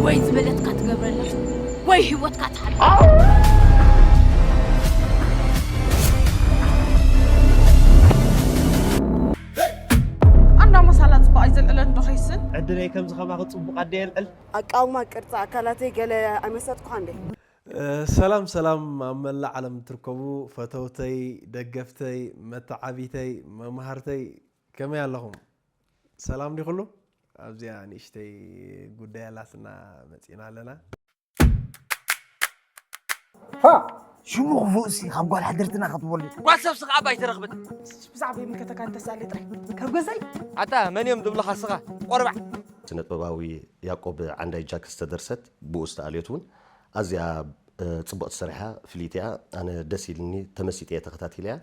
ወይ ዝበለትካ ትገብረለካ ወይ ህይወትካ ትሓል። ኣንዳ መሳላ ጽባቕ ኣይዘልዕለን ዶ ኸይስን? ዕድለይ ከምዚ ኸማኺ ጽቡቕ ኣደ የልዕል። ኣቃውማ ቅርጺ ኣካላተይ ገለ ኣይመሰጥኩኻ እንዴ? ሰላም ሰላም፣ ኣብ መላእ ዓለም ትርከቡ ፈተውተይ፣ ደገፍተይ፣ መተዓቢተይ፣ መምሃርተይ፣ ከመይ ኣለኹም? ሰላም ዲኹሉ? ኣብዚኣ ንእሽተይ ጉዳይ ኣላትና መጺና ኣለና። ፋ ሽሙ ክፉእ ሲ ካብ ጓል ሓደርትና ክትወልድ ጓል ሰብ ስኻ ኣባይ ትረኽብን ብዛዕባ ይምልከተካ እንተሳለ ጥራይ ካብ ገዛይ ኣታ መን እዮም ዝብልኻ ስኻ ቆርባዕ ስነጥበባዊ ያቆብ ዓንዳይ ጃክ ዝተደርሰት ብኡ ዝተኣልየት እውን ኣዝያ ጽቡቕቲ ሰሪሓ ፍልይቲ እያ። ኣነ ደስ ኢልኒ ተመሲጠ እየ ተኸታቲለያ።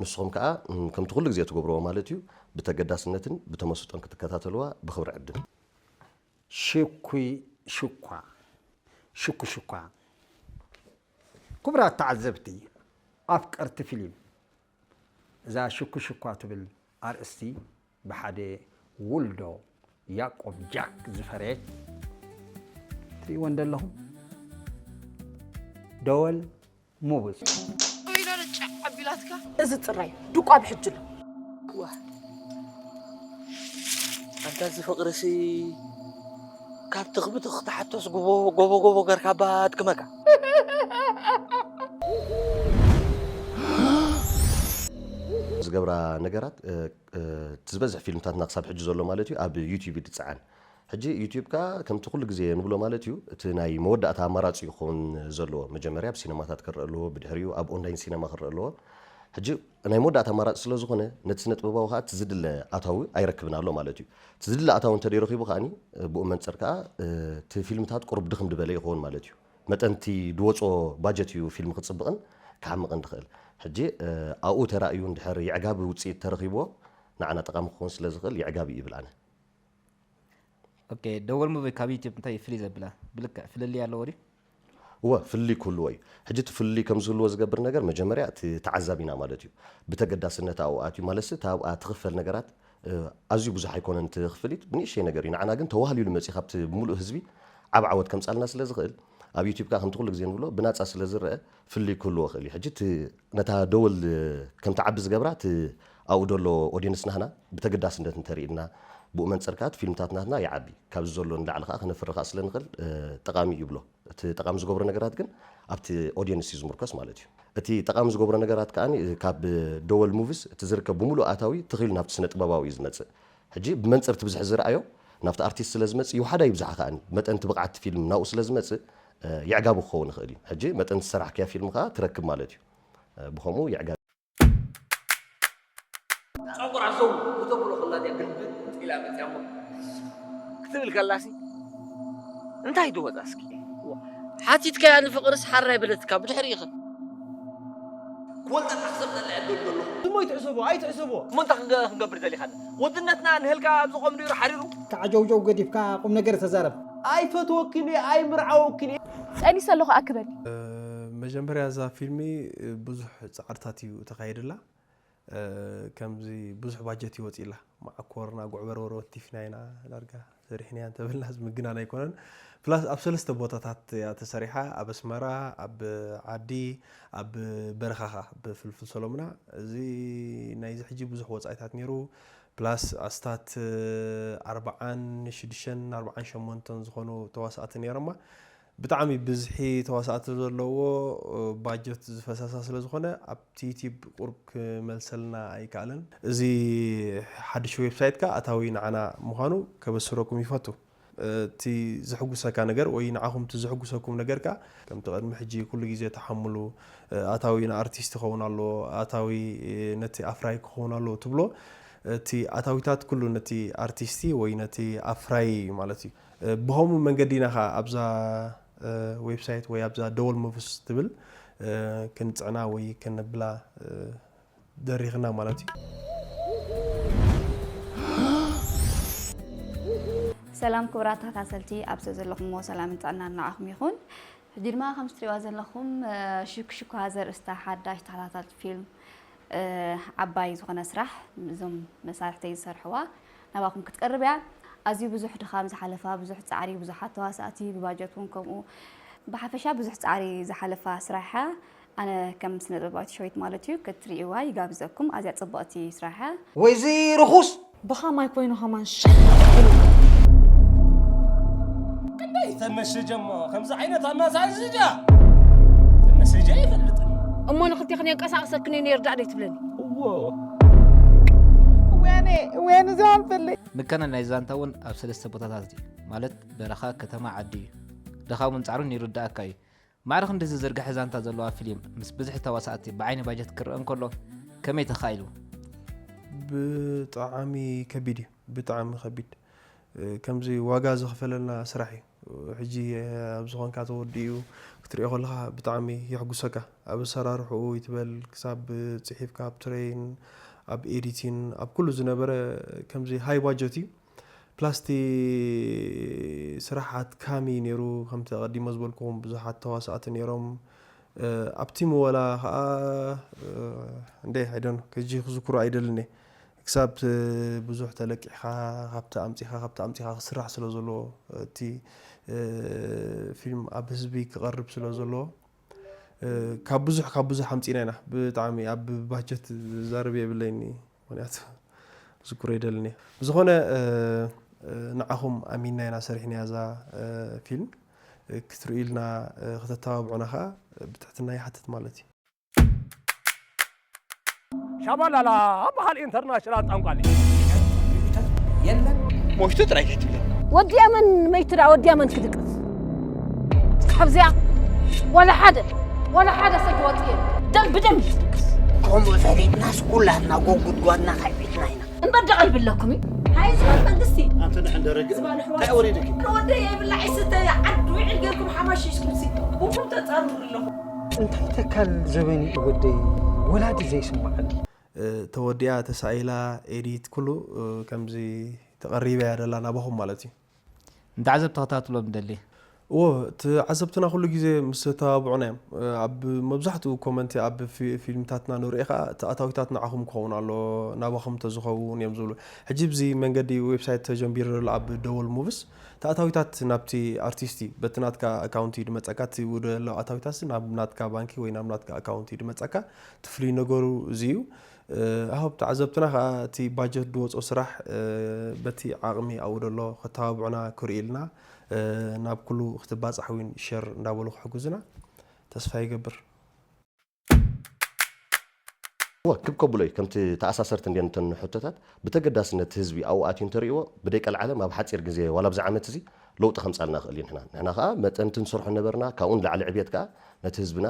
ንስኹም ከዓ ከምቲ ኩሉ ግዜ ትገብርዎ ማለት እዩ ብተገዳስነትን ብተመስጦን ክትከታተልዋ ብኽብሪ ዕድም። ሽኩይ ሽኳ ሽኩ ሽኳ ክቡራት ተዓዘብቲ ኣፍቀርቲ ፊልም እዛ ሽኩ ሽኳ ትብል ኣርእስቲ ብሓደ ውልዶ ያቆብ ጃክ ዝፈረየት ትሪእዎ እንደለኹም ደወል ሙብስ ወይላ ጫዕ ኣቢላትካ እዚ ጥራይ ድቋ ብሕጅሎ ኣንታ እዚ ፍቕርሲ ካብ ትኽብቲ ክትሓቶስ ጎቦ ጎቦ ጎቦ ገርካ ባድክመካ ዝገብራ ነገራት ዝበዝሕ ፊልምታትና ክሳብ ሕጂ ዘሎ ማለት እዩ ኣብ ዩቲብ እዩ ዝፀዓን ሕጂ ዩቲብ ከ ከምቲ ኩሉ ግዜ ንብሎ ማለት እዩ እቲ ናይ መወዳእታ ኣማራፂ ክኸውን ዘለዎ መጀመርያ ብሲነማታት ክረአ ኣለዎ ብድሕሪኡ ኣብ ኦንላይን ሲነማ ክረአ ኣለዎ ሕጂ ናይ መወዳእታ ኣማራፂ ስለ ዝኾነ ነቲ ስነ ጥበባዊ ከዓ እቲ ዝድለ ኣታዊ ኣይረክብን ኣሎ ማለት እዩ እቲ ዝድለ ኣታዊ እንተደይረኪቡ ከዓኒ ብኡ መንፅር ከዓ እቲ ፊልምታት ቁሩብ ድኽም ድበለ ይኸውን ማለት እዩ መጠንቲ ድወፅኦ ባጀት እዩ ፊልም ክፅብቕን ክሓምቕን ድኽእል ሕጂ ኣብኡ ተራእዩ እንድሕር የዕጋቢ ውፅኢት ተረኺብዎ ንዓና ጠቓሚ ክኸውን ስለ ዝኽእል የዕጋቢ ይብል ኣነ ኦኬ ደወል ሙቪ ካብ ዩቲብ እንታይ ፍልይ ዘብላ ብልክዕ ፍልልይ ኣለዎ ድዩ እወ ፍልልይ ክህልዎ እዩ ሕጂ እቲ ፍልልይ ከም ዝህልዎ ዝገብር ነገር መጀመርያ እቲ ተዓዛቢና ማለት እዩ ብተገዳስነት ኣብኡ ኣትዩ ማለትሲ እቲ ኣብኣ ትኽፈል ነገራት ኣዝዩ ብዙሕ ኣይኮነን እቲ ክፍሊት ብንእሽተይ ነገር እዩ ንዓና ግን ተዋህሊሉ መፅእ ካብቲ ብምሉእ ህዝቢ ዓብ ዓወት ከምፃልና ስለ ዝኽእል ኣብ ዩቲብ ከዓ ከምቲ ኩሉ ግዜ ንብሎ ብናፃ ስለ ዝረአ ፍልልይ ክህልዎ ይኽእል እዩ ሕጂ እቲ ነታ ደወል ከም ትዓቢ ዝገብራ እቲ ኣብኡ ዘሎ ኦዲየንስ ናህና ብተገዳስነት እንተርኢልና ብኡ መንፅር ከዓ እቲ ፊልምታት ናትና ይዓቢ ካብዚ ዘሎ ንላዕሊ ከዓ ክነፍሪ ከዓ ስለ ንኽእል ጠቓሚ እዩ ይብሎ እቲ ጠቓሚ ዝገብሮ ነገራት ግን ኣብቲ ኦዲየንስ እዩ ዝምርኮስ ማለት እዩ እቲ ጠቓሚ ዝገብሮ ነገራት ከዓ ካብ ደወል ሙቪስ እቲ ዝርከብ ብምሉእ ኣታዊ ተኺሉ ናብቲ ስነ ጥበባዊ እዩ ዝመፅእ ሕጂ ብመንፅር እቲ ብዝሒ ዝረኣዮ ናብቲ ኣርቲስት ስለ ዝመፅእ ይውሓዳ ይብዝሓ ከዓ መጠን እቲ ብቕዓት ፊልም ናብኡ ስለ ዝመፅእ የዕጋቢ ክኸውን ይኽእል እዩ ሕጂ መጠን ዝሰራሕክያ ፊልም ከዓ ትረክብ ማለት እዩ ብኸምኡ የዕጋቢ ጨጉራ ዘው ክተብሎ ከላ ድያ ግልብጥ ኢላ መፅያ እሞ ክትብል ከላሲ እንታይ ትወፃ እስኪ ሓቲትካያ ንፍቕርስ ሓራይ በለትካ ብድሕሪ ኢኸ ክወልጠካ ክሰብ ጠልዐ ደሎ ኣለኹ እሞ ይትሕሰቦ ኣይትሕሰቦ እሞ እንታይ ክንገ- ክንገብር ደሊኻ ወድነትና ንህልካ ኣብዚ ቆም ድሩ ሓሪሩ ተዓጀውጀው ገዲፍካ ቁም ነገር ተዛረብ ኣይፈትወክን እየ ኣይምርዓወክን እየ ጠኒሰ ኣለኹ ኣክበኒ መጀመርያ እዛ ፊልሚ ብዙሕ ፃዕርታት እዩ ተካይድላ ከምዚ ብዙሕ ባጀት ይወፅላ ማዓኮርና ጉዕበርበሮ ወቲፍና ኢና ዳርጋ ሰሪሕናያ እንተበልና ምግናን ኣይኮነን ፕላስ ኣብ ሰለስተ ቦታታት እያ ተሰሪሓ ኣብ ኣስመራ ኣብ ዓዲ ኣብ በረኻኻ ብፍልፍል ሰሎምና እዚ ናይዚ ሕጂ ብዙሕ ወፃኢታት ነይሩ ፕላስ ኣስታት ኣርባዓን ሽዱሽተን ኣርባዓን ሸሞንተን ዝኾኑ ተዋሳእቲ ነይሮማ ብጣዕሚ ብዝሒ ተዋሳእቲ ዘለዎ ባጀት ዝፈሰሳ ስለ ዝኾነ ኣብቲ ዩቲብ ቁርብ ክመልሰልና ኣይከኣለን። እዚ ሓድሽ ዌብሳይት ከኣ ኣታዊ ንዓና ምዃኑ ከበስረኩም ይፈቱ። እቲ ዘሕጉሰካ ነገር ወይ ንዓኹም እቲ ዘሕጉሰኩም ነገር ከኣ ከምቲ ቅድሚ ሕጂ ኩሉ ግዜ ተሓምሉ ኣታዊ ንኣርቲስት ክኸውን ኣለዎ፣ ኣታዊ ነቲ ኣፍራይ ክኸውን ኣለዎ ትብሎ እቲ ኣታዊታት ኩሉ ነቲ ኣርቲስቲ ወይ ነቲ ኣፍራይ ማለት እዩ። ብኸምኡ መንገዲ ኢና ኸዓ ኣብዛ ዌብሳይት ወይ ኣብዛ ደወል ሙቭስ ትብል ክንፅዕና ወይ ከነብላ ደሪኽና ማለት እዩ። ሰላም ክቡራት ተኸታተልቲ ኣብ ዘዘለኹምዎ ሰላምን ጥዕናን ንዓኹም ይኹን። ሕጂ ድማ ከም እትሪእዋ ዘለኹም፣ እ፣ ሽኩሽኳ ዘርእስታ ሓዳሽ ተኸታታልቲ ፊልም፣ እ፣ ዓባይ ዝኾነ ስራሕ እዞም መሳርሕተይ ዝሰርሕዋ ናባኹም ክትቀርብ እያ። ኣዝዩ ብዙሕ ድኻም ዝሓለፋ፣ ብዙሕ ጻዕሪ፣ ብዙሓት ተዋሳእቲ፣ ብባጀት እውን ከምኡ፣ ብሓፈሻ ብዙሕ ጻዕሪ ዝሓለፋ ስራሕ እያ። ኣነ ከም ስነ ጥበባዊት ሸዊት ማለት እዩ፣ ክትርእይዋ ይጋብዘኩም። ኣዝያ ጽብቕቲ ስራሕ እያ። ወይዚ ርኹስ ብኸማይ ኮይኑ ኸማን ሸሕ ኢሉ ክንደይ ተመስጀሞ ከምዚ ዓይነት ኣናሳዝጃ ተመስጀ ይፈልጥን እሞ ንክልቴኽን የንቀሳቕሰክን እዩ ነይሩ ዳእ ደይ ትብለኒ እዎ ወይኔ ወይኔ እዚኣ ኣልፈልይ ንከነ ናይ ዛንታ እውን ኣብ ሰለስተ ቦታታት እዩ ማለት በረኻ ከተማ ዓዲ እዩ ድኻሙን ፃዕሩን ይርዳእካ እዩ ማዕረ ክንዲ ዝዝርግሐ ዛንታ ዘለዋ ፊልም ምስ ብዝሒ ተዋሳእቲ ብዓይኒ ባጀት ክረአ እንከሎ ከመይ ተኻኢሉ ብጣዕሚ ከቢድ እዩ ብጣዕሚ ከቢድ ከምዚ ዋጋ ዝኽፈለልና ስራሕ እዩ ሕጂ ኣብ ዝኾንካ ተወዲኡ ክትሪኦ ከለኻ ብጣዕሚ የሕጉሰካ ኣብ ኣሰራርሕኡ ይትበል ክሳብ ፅሒፍካ ኣብ ትሬን ኣብ ኤዲቲን ኣብ ኩሉ ዝነበረ ከምዚ ሃይ ባጀት እዩ ፕላስ እቲ ስራሕ ኣድካሚ ነይሩ ከምቲ ኣቐዲሞ ዝበልኩኹም ብዙሓት ተዋሳእቲ ነይሮም ኣብ ቲም ወላ ከዓ እንደ ኣይደን ሕጂ ክዝክሮ ኣይደልን ክሳብ ብዙሕ ተለቂሕካ ካብቲ ኣምፂኻ ካብቲ ኣምፂኻ ክስራሕ ስለ ዘለዎ እቲ ፊልም ኣብ ህዝቢ ክቐርብ ስለ ዘለዎ ካብ ብዙሕ ካብ ብዙሕ ኣምፂና ኢና ብጣዕሚ ኣብ ባጀት ዛረብ የብለይኒ ምክንያቱ ዝክሮ ይደልን እየ ብዝኾነ ንዓኹም ኣሚንና ኢና ሰሪሕና እዛ ፊልም ክትርእዩልና ከተተባብዑና ከዓ ብትሕትና ይሓትት ማለት እዩ ሻባላላ በሃል ኢንተርናሽናል ጠንቋሊ የለን ሞሽቱ ጥራይ ከይትብለኒ ወዲያ መን መይቱ ዳ ወዲያ መን ክድቅስ ካብዚኣ ወላ ሓደ ወላ ሓደ ሰብ ወፅየ ደም ብደም እዩ ዝድቅስ ከምኡ ፈሊጥናስ ኩላትና ጎጉድጓድና ከቢድና ኢና እምበር ደቐልቢ ኣለኩም እዩ ሃይ ዝበል መንግስቲ ኣንተ ንሕን ደረግ እንታይ ወሪድኪ ወደይ የብላዕ ይስተ ዓዱ ውዕል ገርኩም ሓማሽሽኩም ሲ ቡኩም ተፃርሩ ኣለኹም እንታይ ተካል ዘበን እዩ ወደይ ወላዲ ዘይስምዓሉ ተወዲኣ ተሳኢላ ኤዲት ኩሉ ከምዚ ተቐሪበ እያ ደላ ናባኹም ማለት እዩ ንተዓዘብ ተኸታትሎም ደሊ እዎ እቲ ዓዘብትና ኩሉ ግዜ ምስ ተባብዑና እዮም ኣብ መብዛሕትኡ ኮመንቲ ኣብ ፊልምታትና ንርኢ ከዓ እቲ ኣታዊታት ንዓኹም ክኸውን ኣሎ ናባኹም ተዝኸውን እዮም ዝብሉ ሕጂ ብዚ መንገዲ ዌብሳይት ተጀንቢሩ ዘሎ ኣብ ደወል ሙቭስ እቲ ኣታዊታት ናብቲ ኣርቲስት እዩ በቲ ናትካ ኣካውንቲ ድመፀካ እቲ ውደሎ ኣታዊታት ናብ ናትካ ባንኪ ወይ ናብ ናትካ ኣካውንቲ ድመፀካ እቲ ፍሉይ ነገሩ እዚ እዩ ኣብ ተዓዘብትና ከዓ እቲ ባጀት ድወፅኦ ስራሕ በቲ ዓቕሚ ኣብኡ ደሎ ከተባብዑና ክርእዩልና ናብ ኩሉ ክትባፃሕ እውን ሸር እንዳበሉ ክሕግዙና ተስፋ ይገብር ክብ ከብሎ እዩ ከምቲ ተኣሳሰርት እንዲን እተን ሕቶታት ብተገዳስነት ህዝቢ ኣብኡ ኣትዩ እንተርእይዎ ብደይ ቀልዓለም ኣብ ሓፂር ግዜ ዋላ ብዚ ዓመት እዚ ለውጢ ከምፃልና ይኽእል እዩ ንሕና ንሕና ከዓ መጠንቲ ንሰርሖ ነበርና ካብኡ ንላዕሊ ዕብየት ከዓ ነቲ ህዝብና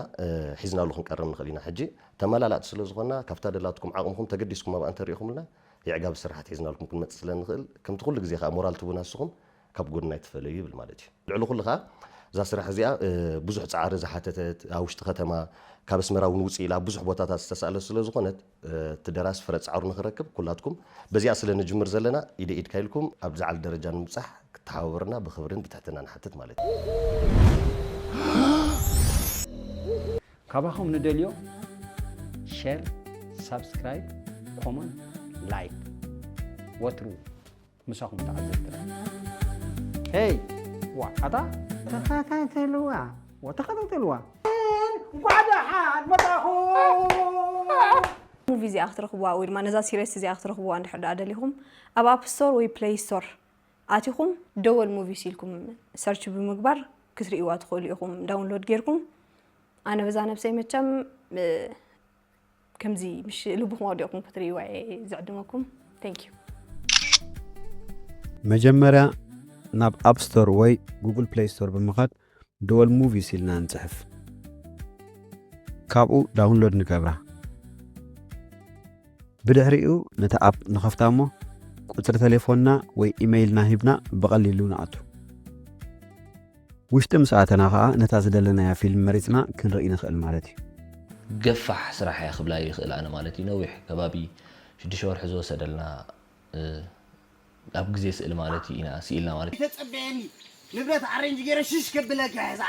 ሒዝናሉ ክንቀርብ ንኽእል ኢና ሕጂ ተመላላእቲ ስለ ዝኾንና ካብታ ደላትኩም ዓቕምኹም ተገዲስኩም ኣብኣ እንተሪኢኹምልና የዕጋቢ ስራሓት ሒዝናልኩም ክንመፅእ ስለ ንኽእል ከምቲ ኩሉ ግዜ ከዓ ሞራል ትቡና ንስኹም ካብ ጎድና ኣይትፈለዩ ይብል ማለት እዩ ልዕሊ ኩሉ ከዓ እዛ ስራሕ እዚኣ ብዙሕ ፃዕሪ ዝሓተተት ኣብ ውሽጢ ከተማ ካብ ኣስመራ እውን ውፅእ ኢላ ኣብ ብዙሕ ቦታታት ዝተሳእለት ስለ ዝኾነት እቲ ደራሲ ፍረ ፃዕሩ ንክረክብ ኩላትኩም በዚኣ ስለ ንጅምር ዘለና ኢደ ኢድካ ኢልኩም ኣብ ዝዓል ደረጃ ንምብፃሕ ክተሓባበርና ብክብርን ብትሕትና ንሓትት ማለት እዩ ካባኹም ንደልዮ ሸር ሳብስክራይብ ኮመንት ላይክ ወትሩ ምሳኹም ተዓዘብትና ሄይ ዋ ኣታ ተኸታተልዋ ተኸታተልዋ እንኳዕ ደሓን መጣኹ ሙቪ እዚኣ ክትረኽብዋ ወይ ድማ ነዛ ሲሪስ እዚኣ ክትረኽብዋ እንድሕር ደኣ ደሊኹም ኣብ ኣፕ ስቶር ወይ ፕሌይ ስቶር ኣቲኹም ደወል ሙቪስ ኢልኩም ሰርች ብምግባር ክትርእይዋ ትኽእሉ ኢኹም ዳውንሎድ ጌርኩም ኣነ በዛ ነብሰይ መቸም ከምዚ ምሽ ልብኹም ኣውዲቕኩም ክትርእይዋ እየ ዝዕድመኩም thank you መጀመርያ ናብ ኣፕ ስቶር ወይ ጉግል ፕሌይ ስቶር ብምኻድ ደወል ሙቪስ ኢልና ንፅሕፍ ካብኡ ዳውንሎድ ንገብራ ብድሕሪኡ ነታ ኣፕ ንኸፍታ እሞ ቁፅሪ ተሌፎንና ወይ ኢመይልና ሂብና ብቐሊሉ ንኣቱ ውሽጢ ምስ ኣተና ኸኣ ነታ ዝደለናያ ፊልም መሪጽና ክንርኢ ንኽእል ማለት እዩ። ገፋሕ ስራሕ እያ ክብላ ይኽእል ኣነ ማለት እዩ ነዊሕ ከባቢ ሽዱሽተ ወርሒ ዝወሰደልና ኣብ ግዜ ስእል ማለት እዩ ኢና ስኢልና ማለት እዩ። ተጸበየኒ ንብረት ኣሬንጅ ገይረ ሽሽ ከብለካ እየ።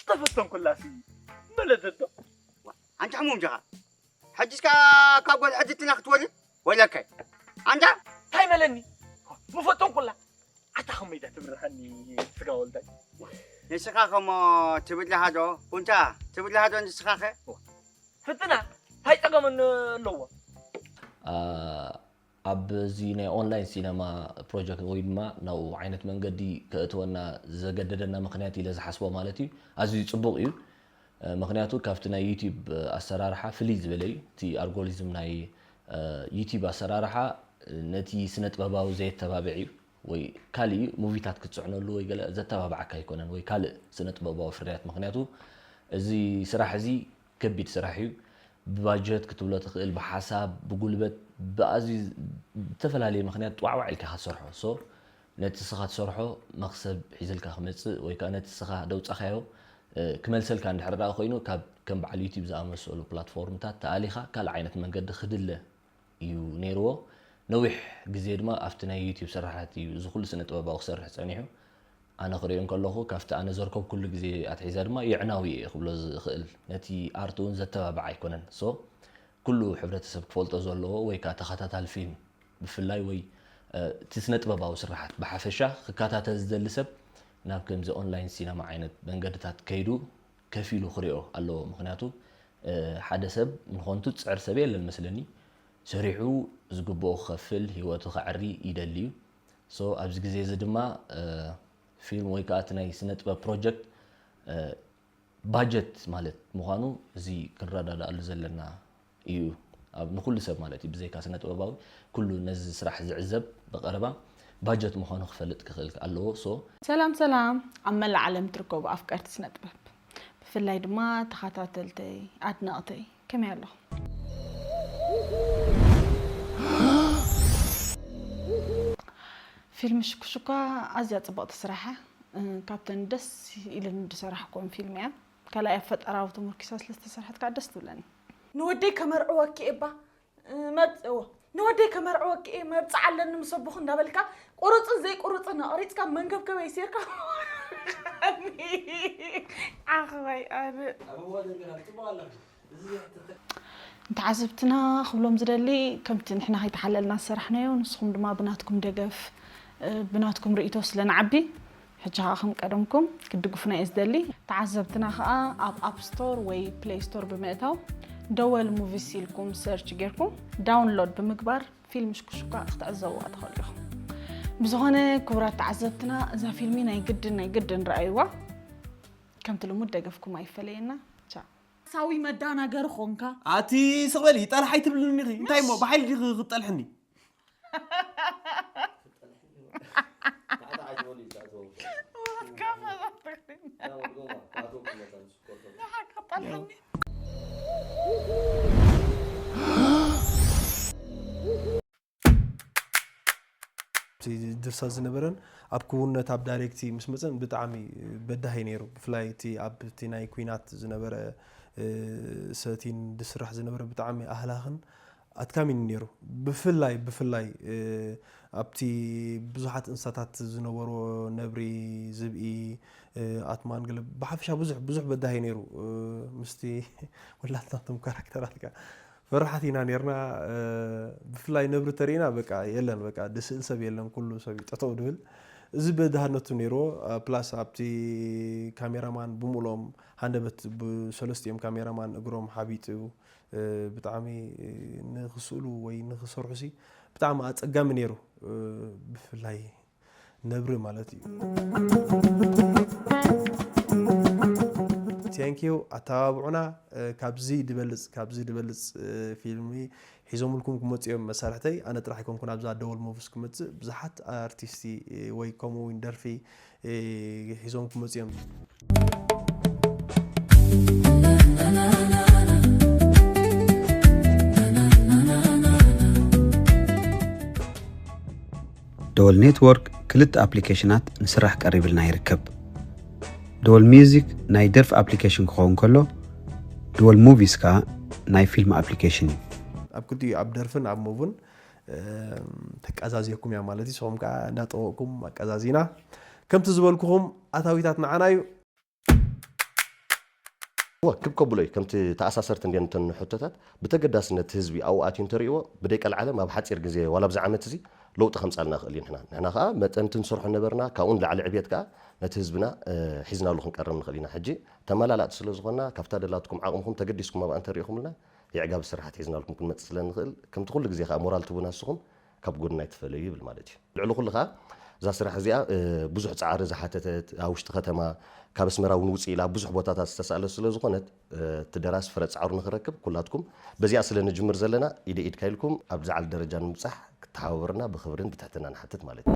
ተፈተንኩላሲ መለተቶ። ኣንታ ሕሙም ዲኻ? ሕጂ እስካ ካብ ጓል ሕድትና ክትወልድ ወይለከ? ኣንታ እንታይ መለኒ? ምፈተንኩላ ኣታ ከመይ ዳ ትምርኸኒ ስጋ ወልዳይ። ንስኻ ከሞ ትብልሃ ዶ? ኩንታ ትብልሃ ዶ ንስኻኸ? ፍትና እንታይ ጸገም ኣለዎ? ኣብዚ ናይ ኦንላይን ሲነማ ፕሮጀክት ወይ ድማ ናብኡ ዓይነት መንገዲ ከእትወና ዘገደደና ምኽንያት ኢለ ዝሓስቦ ማለት እዩ ኣዝዩ ጽቡቕ እዩ። ምኽንያቱ ካብቲ ናይ ዩቲዩብ ኣሰራርሓ ፍልይ ዝበለ እዩ። እቲ ኣልጎሪዝም ናይ ዩቲዩብ ኣሰራርሓ ነቲ ስነ ጥበባዊ ዘየተባብዕ እዩ። ወይ ካልእ እዩ ሙቪታት ክትፅዕነሉ ወይ ገለ ዘተባብዓካ ኣይኮነን ወይ ካልእ ስነ ጥበባዊ ፍርያት። ምኽንያቱ እዚ ስራሕ እዚ ከቢድ ስራሕ እዩ። ብባጀት ክትብሎ ትኽእል፣ ብሓሳብ፣ ብጉልበት፣ ብኣዝዩ ዝተፈላለየ ምኽንያት ጥዋዕዋዕ ኢልካ ኢኻ ትሰርሖ። ሶ ነቲ ስኻ ትሰርሖ መኽሰብ ሒዝልካ ክመፅእ ወይ ከዓ ነቲ ስኻ ደውፃኻዮ ክመልሰልካ እንድሕር ደኣ ኮይኑ ካብ ከም በዓል ዩቲብ ዝኣመሰሉ ፕላትፎርምታት ተኣሊኻ ካልእ ዓይነት መንገዲ ክድለ እዩ ነይርዎ። ነዊሕ ግዜ ድማ ኣብቲ ናይ ዩቲብ ስራሓት እዩ እዚ ኩሉ ስነ ጥበባዊ ክሰርሕ ፀኒሑ። ኣነ ክሪኦ እንከለኹ ካብቲ ኣነ ዘርከብኩሉ ግዜ ኣትሒዘ ድማ የዕናዊ እየ ክብሎ ዝኽእል። ነቲ ኣርት እውን ዘተባብዕ ኣይኮነን። ሶ ኩሉ ሕብረተሰብ ክፈልጦ ዘለዎ ወይ ከዓ ተኸታታሊ ፊልም ብፍላይ ወይ እቲ ስነ ጥበባዊ ስራሓት ብሓፈሻ ክከታተል ዝደሊ ሰብ ናብ ከምዚ ኦንላይን ሲነማ ዓይነት መንገድታት ከይዱ ከፊሉ ክሪኦ ኣለዎ። ምኽንያቱ ሓደ ሰብ ንኾንቱ ዝፅዕር ሰብ የለን መስለኒ። ሰሪሑ ዝግብኦ ክኸፍል ህይወቱ ከዕሪ ይደሊ እዩ። ሶ ኣብዚ ግዜ እዚ ድማ ፊልም ወይ ከዓ እቲ ናይ ስነ ጥበብ ፕሮጀክት ባጀት ማለት ምዃኑ እዚ ክንረዳድኣሉ ዘለና እዩ። ኣብ ንኩሉ ሰብ ማለት እዩ ብዘይካ ስነ ጥበባዊ ኩሉ ነዚ ስራሕ ዝዕዘብ ብቐረባ ባጀት ምዃኑ ክፈልጥ ክኽእል ኣለዎ። ሶ ሰላም ሰላም ኣብ መላእ ዓለም ትርከቡ ኣፍቀርቲ ስነ ጥበብ ብፍላይ ድማ ተኸታተልተይ ኣድነቕተይ ከመይ ኣለኹም? ፊልም ሽኩሽኳ ኣዝያ ጽብቕቲ ስራሕ እያ። ካብተን ደስ ኢለን ዝሰራሕክወን ፊልም እያ። ካልኣይ ኣብ ፈጠራዊ ተመርኪሳ ስለ ዝተሰርሐት ከዓ ደስ ትብለኒ። ንወደይ ከመርዕወኪ እባ መብፅእዎ ንወደይ ከመርዕወኪ እየ መብፅዓ ኣለኒ ምስ ኣቦኹ እንዳበልካ ቁሩፅን ዘይቁሩፅን ኣቕሪፅካ መንገብገበይ ሴርካ ዓኽባይ ኣነ ንተዓዘብትና ክብሎም ዝደሊ ከምቲ ንሕና ከይተሓለልና ዝሰራሕናዮ ንስኹም ድማ ብናትኩም ደገፍ ብናትኩም ርእይቶ ስለ ንዓቢ ሕጂ ከዓ ከም ቀደምኩም ክትድግፉና እየ ዝደሊ። ተዓዘብትና ከዓ ኣብ ኣፕ ስቶር ወይ ፕሌይ ስቶር ብምእታው ደወል ሙቪስ ኢልኩም ሰርች ጌርኩም ዳውንሎድ ብምግባር ፊልም ሽኩሽኳ ክትዕዘብዋ ትኽእሉ ኢኹም። ብዝኾነ ክቡራት ተዓዘብትና እዛ ፊልሚ ናይ ግድን ናይ ግድን ረኣይዋ። ከምቲ ልሙድ ደገፍኩም ኣይፈለየና። ቻው። ሳዊ መዳናገሪ ኾንካ። ኣቲ ስቕ በሊ ጠልሕ ኣይትብልኒ ኢኺ። እንታይ እሞ ብሓይሊ ዲኺ ክትጠልሕኒ? ድርሰት ዝነበረን ኣብ ክውነት ኣብ ዳይሬክቲ ምስ መፀን ብጣዕሚ በዳሂ ነይሩ። ብፍላይ እቲ ኣብቲ ናይ ኩናት ዝነበረ ሰቲን ዝስራሕ ዝነበረ ብጣዕሚ ኣህላኽን ኣድካሚን ነይሩ። ብፍላይ ብፍላይ ኣብቲ ብዙሓት እንስሳታት ዝነበርዎ ነብሪ፣ ዝብኢ፣ ኣትማን ገለ ብሓፈሻ ብዙሕ ብዙሕ በዳሂ ነይሩ። ምስቲ ወላትናቶም ካራክተራት ከ ፈራሓት ኢና ነርና። ብፍላይ ነብሪ ተሪእና በቃ የለን በቃ ድስእል ሰብ የለን ኩሉ ሰብ እዩ ጠጠው ድብል። እዚ በዳህነቱ ነይርዎ። ፕላስ ኣብቲ ካሜራማን ብምልኦም ሃንደበት ብሰለስቲኦም ካሜራማን እግሮም ሓቢጡ ብጣዕሚ ንኽስእሉ ወይ ንኽሰርሑ ሲ ብጣዕሚ ኣፀጋሚ ነይሩ። ብፍላይ ነብሪ ማለት እዩ። Thank you ኣተባብዑና። ካብዚ ድበልፅ ካብዚ ድበልፅ ፊልሚ ሒዞምልኩም ክመፁ እዮም መሳርሕተይ። ኣነ ጥራሕ ኣይኮንኩን ኣብዛ ደወል ሞቭስ ክመፅእ ብዙሓት ኣርቲስቲ ወይ ከምኡ እውን ደርፊ ሒዞም ክመፁ እዮም። ደወል ኔትወርክ ክልተ ኣፕሊኬሽናት ንስራሕ ቀሪብልና ይርከብ። ደወል ሚውዚክ ናይ ደርፊ ኣፕሊኬሽን ክኸውን ከሎ ደወል ሙቪስ ከኣ ናይ ፊልም ኣፕሊኬሽን እዩ። ኣብ ክልቲኡ ኣብ ደርፍን ኣብ ሙቭን ተቀዛዝየኩም እያ ማለት እዩ። ንስኹም ከኣ እንዳጠወቅኩም ኣቀዛዚና ከምቲ ዝበልኩኹም ኣታዊታት ንዓና እዩ። እወ፣ ክብ ከብሎ እዩ። ከምቲ ተኣሳሰርት እንድየን እተን ሕቶታት፣ ብተገዳስነት ህዝቢ ኣብኡ ኣትዩ እንተርእይዎ፣ ብደይ ቀልዓለም ኣብ ሓጺር ግዜ፣ ዋላ ኣብዚ ዓመት እዚ፣ ለውጢ ከምጻልና ይኽእል እዩ። ንሕና፣ ንሕና ከኣ መጠንቲ ንሰርሖ ነበርና፣ ካብኡ ንላዕሊ ዕብየት ከኣ ነቲ ህዝብና፣ እ፣ ሒዝናሉ ክንቀርብ ንኽእል ኢና። ሕጂ ተመላላእቲ ስለ ዝኾንና፣ ካብታ ደላትኩም ዓቕምኹም ተገዲስኩም ኣብኣ እንተሪኢኹምልና፣ የዕጋቢ ስራሓት ሒዝናልኩም ክንመጽእ ስለ ንኽእል፣ ከምቲ ኩሉ ግዜ ከኣ ሞራል ትቡና ንስኹም፣ ካብ ጎድና ኣይትፈለዩ ይብል ማለት እዩ። ልዕሊ ኩሉ ከኣ እዛ ስራሕ እዚኣ፣ እ፣ ብዙሕ ጻዕሪ ዝሓተተት፣ ኣብ ውሽጢ ከተማ፣ ካብ ኣስመራ እውን ውጽእ ኢላ ኣብ ብዙሕ ቦታታት ዝተሳእለት ስለ ዝኾነት፣ እ፣ እቲ ደራሲ ፍረ ጻዕሩ ንኽረክብ ኩላትኩም በዚኣ ስለ ንጅምር ዘለና ኢደ ኢድካ ኢልኩም ኣብ ዝዓል ደረጃ ንምብጻሕ ክትተሓባበሩና ብኽብርን ብትሕትና ንሓትት ማለት እዩ።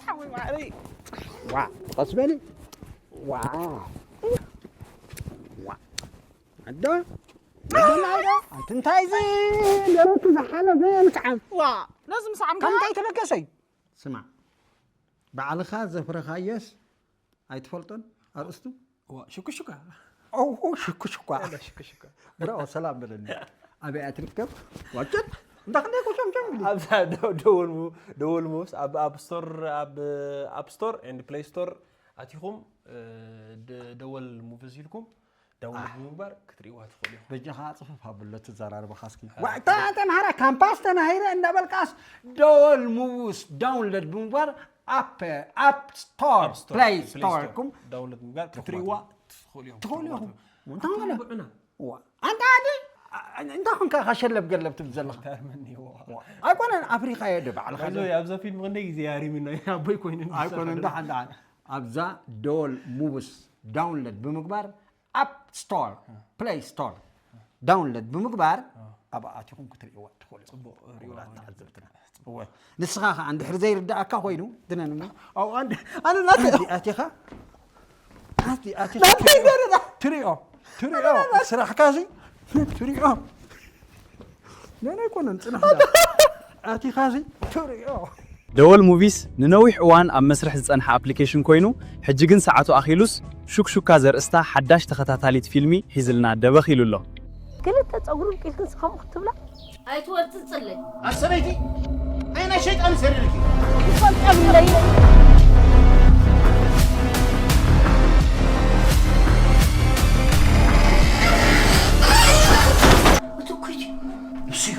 ሓወይ ማዕረይ። ዋ፣ ቀስ በሊ። ዋ። ዋ። ኣዶ። ኣንቲ እንታይ እዚ ደረቱ ዝሓለፈ ምጥዓም? ዋ፣ ነዚ ምሳዕም ከም እንታይ ተበገሰይ? ስማዕ፣ ባዕልኻ ዘፍረኻዮስ ኣይትፈልጦን ኣርእስቱ? ዋ፣ ሽኩሽካ። ኦ፣ ሽኩሽኳ። ሽኩሽካ። ብራኦ፣ ሰላም በለኒ። ኣበይ እያ ትርከብ? ዋጭት? እንዳ ክንደይ ኮሸምሸም ግዲ? ኣብዛ ደ- ደወል ሙ- ደወል ሙስ ኣብ ኣብ ስቶር፣ ኣብ ኣፕ ስቶር ኤንድ ፕሌይ ስቶር ኣቲኹም፣ እ፣ ደ- ደወል ሙቭስ ኢልኩም ዳውንሎድ ብምግባር ክትርእይዋ ትኽእሉ ኢኹም። በጃኻ ጽፍፍ ኣብሎ ትዘራረበኻ እስኪ። ዋ፣ እታ ተምሃራ ካምፓስ ተናሂረ እንዳበልካስ ደወል ሙቭስ ዳውንሎድ ብምግባር ኣፕ ኣፕ ስቶር፣ ኣፕ ስቶር፣ ፕሌይ ፕሌይ ስቶር ስቶር ኢልኩም ዳውንሎድ ምግባር ክትርእይዋ ትረኽቧት ትኽእሉ ኢኹም። ትኽእሉ ኢኹም። ትርጉማት እንታይ ማለት? ትርጉምና። ዋ፣ ኣንታ ኣዲ፣ ኣ-፣ እንታይ ኾንካ ኢኻ ሸለብ ገለብ ትብል ዘለኻ? ታርመኒ፣ ዋ። ዋ፣ ኣይኮነን፣ ኣፍሪኻ እየ ዶ ባዕልኻ ባይዘ ዶ? ኣብዛ ፊልም ክንደይ ግዜ ያሪምና ኣቦይ ኮይኑ ኣይኮነን፣ እንዳ ሓንዳ ኣብዛ ዶል ሙቭስ ዳውንሎድ ብምግባር ኣፕ ስቶር፣ ፕሌይ ስቶር ዳውንሎድ ብምግባር ኣብ ኣቲኹም ክትርእይዋ ትኽእሉ። ጽቡቕ ርእይዋ ክቡራት ተዓዘብትና። እወ። ንስኻ ኸኣ እንድሕር ዘይርዳእካ ኮይኑ ድነን እሞ ኣብኡ ኣንድ ኣነ ናተ ኣንዲ ኣቲኻ ኣንዲ ኣቲኻ ናተ ይደረዳ ትሪኦ ትሪኦ ስራሕካ እዚ ትሪኦ ነን ኣይኮነን ጽናሕ ኣቲኻ እዚ ትሪኦ ደወል ሙቪስ ንነዊሕ እዋን ኣብ መስርሕ ዝጸንሐ ኣፕሊኬሽን ኮይኑ፣ ሕጂ ግን ሰዓቱ ኣኺሉስ ሹክሹካ ዘርእስታ ሓዳሽ ተኸታታሊት ፊልሚ ሒዝልና ደበኽ ኢሉ ኣሎ። ክልተ ጸጉሪ ብቂልክን ስኸምኡ ክትብላ ኣይትወርጽን ጽለይ። ኣሰበይቲ ኣይ ናይ ሸይጣን ሰሪርኪ ይፈልጠብለይ። እቲ እኩይ ንሱ እዩ።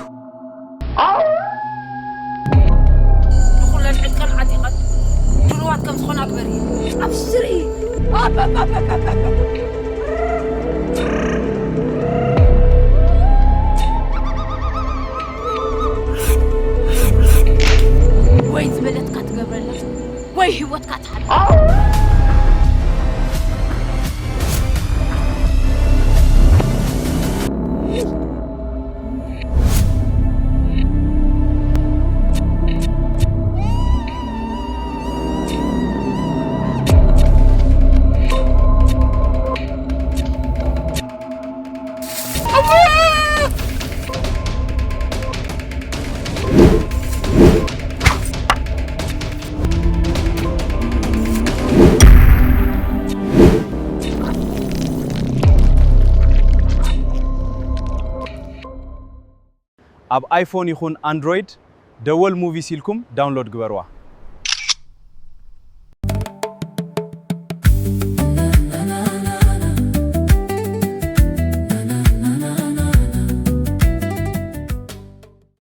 ንኹለን ዕጥቀን ዓጢቐን ድሉዋት ከም ዝኾና ግበሪ። ኣብ ስርኢ ወይ ዝበለትካ ትገብረላ ወይ ህይወትካ ትሓልፍ። ኣብ ኣይፎን ይኹን ኣንድሮይድ ደወል ሙቪስ ኢልኩም ዳውንሎድ ግበርዋ።